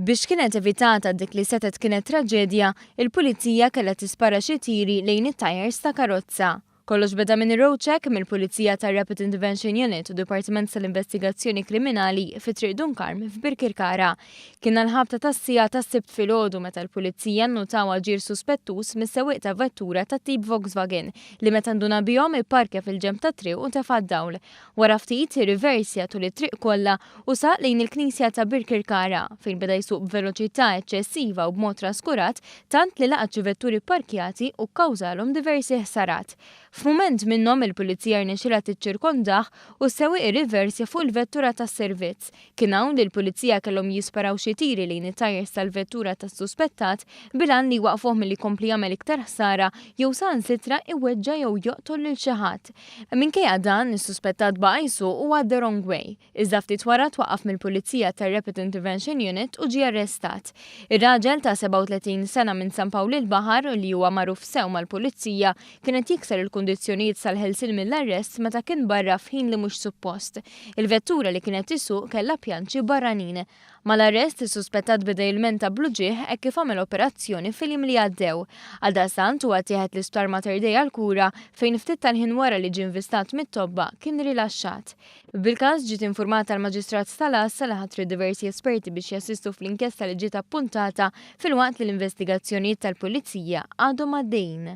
Biex kienet evitata dik li setgħet kienet traġedja, il-Pulizija kellha tispara xi tiri lejn it-tajers ta' karozza. Kollox beda minn road check mill-Pulizija tar-Rapid Intervention Unit u Dipartiment tal-Investigazzjoni Kriminali fi Triq Dun Karm f'Birkirkara. Kien għall-ħabta tas-siegħa tas-Sibt filgħodu meta l-Pulizija nnutaw aġir suspettuż mis-sewwieq ta' vettura tat-tip Volkswagen li meta nduna bihom ipparkja fil-ġenb tat-triq u tefa' d-dawl. Wara ftit, irriversja tul it-triq kollha u saq lejn il-knisja ta' Birkirkara, fejn beda jsuq b'veloċità eċċessiva u b'mod traskurat tant li laqat xi vetturi pparkjati u kkawżalhom diversi ħsarat. F'mument minnhom il-Pulizija rnexxielha tiċċirkondah u s-sewwieq irriversja fuq il-vettura tas-servizz. Kien hawn li l-Pulizija kellhom jisparaw xi tiri lejn it-tajers tal-vettura tas-suspettat bil-għan li jwaqqfuh milli jkompli jagħmel iktar ħsara jew saħansitra iweġġa' jew joqtol lil xi ħadd. Minkejja dan, is-suspettat baqa' jsuq u għadda wrong way. Iżda ftit wara twaqqaf mill-Pulizija tar-Rapid Intervention Unit u ġie arrestat. Ir-raġel ta' 37 sena minn San Pawl il-Baħar, li huwa magħruf sew mal-Pulizija, kien qed jikser il-kundizzjonijiet sal-ħelsien mill-arrest meta kien barra f'ħin li mhux suppost. Il-vettura li kien qed isuq kellha pjanċi barranin. Mal-arrest, is-suspettat beda jilmenta bl-uġigħ hekk kif għamel operazzjoni fil-jiem li għaddew. Għaldaqstant, huwa ttieħed l-Isptar Mater Dei għall-kura fejn ftit tal-ħin wara li ġie nvistat mit-tobba kien rilaxxat. Bil-każ ġiet infurmata l-Maġistrat tal-Għassa li ħatret diversi esperti biex jassistu fl-inkjesta li ġiet appuntata filwaqt li l-investigazzjonijiet tal-Pulizija għadhom għaddejjin.